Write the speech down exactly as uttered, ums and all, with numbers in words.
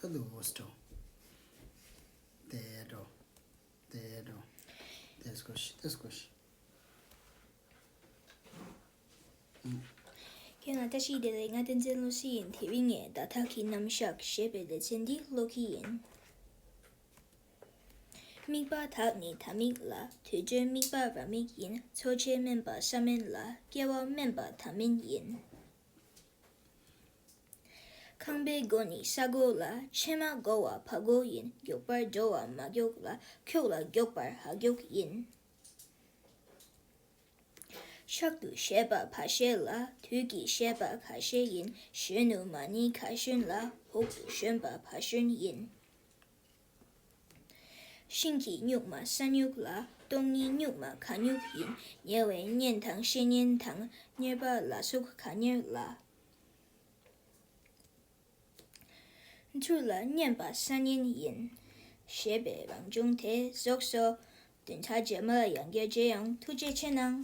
ཨ་ལུ་བོ་སྟོ། དེ་འགྲོ། དེ་འགྲོ། དེ་སྐོར་ཞིག་དེ་སྐོར་ཞིག་ཁྱེད་ལ་བཀྲ་ཤིས་བདེ་ལེགས། ང་བསྟན་འཛིན་བློ་གསལ་ཡིན། དེ་རིང་ངས་བརྡ་དག་གི་རྣམ་གཞག་ཞེས་པའི་ལེ་ཚན་འདི་ཀློག་གི་ཡིན། དམིགས་པ་དག་ནི་ད་དམིགས་ལ། དུད་འགྲོའི་དམིགས་པ་ར་དམིགས་ཡིན། འཚོ་བྱེད་དམན་པ་ས་དམན་ལ། སྐྱེ་བ་དམན་པ་ད་དམན་ཡིན། ཁང་པའི་སྒོ་ནི་ས་སྒོ་ལ། ཕྱེ་མ་བགོ་བ་བ་སྒོ་ཡིན། མགྱོགས་པར་འགྲོ་བ་མ་མགྱོགས་ལ། ཁྱོག་ལ་མགྱོགས་པར་ཧ་མགྱོགས་ཡིན། ཕྱག་ཏུ་བཞེས་པ་བ་བཞེས་ལ། དུས་ཀྱི་བཞེས་པ་ག་བཞེས་ཡིན། གཞོན་ནུ་མ་ནི་ག་གཞོན་ལ། འོག་ཏུ་ཞོན་པ་བ་ཞོན་ཡིན། ཤིང་གི་སྨྱུག་མ་ས་སྨྱུག་ལ། སྟོང་ཉིད་སྨྱུག་མ་ག་སྨྱུག་ཡིན། ཉལ་བའི་གཉེན་དང་བཤེས་གཉེན་དང་། གཉེར་པ་ལ་སོགས་ག་གཉེར་ལ། ཚུར་ལ་སྙན་པ་ས་སྙན་ཡིན། ཞེས་པའི་རང་བྱུང་དེ་རྫོགས་སོ། བདུན་ཕྲག་རྗེས་མ་ལ་ཡང་བསྐྱར་མཇལ་ཡོང་། ཐུགས་རྗེ་ཆེ་གནང་།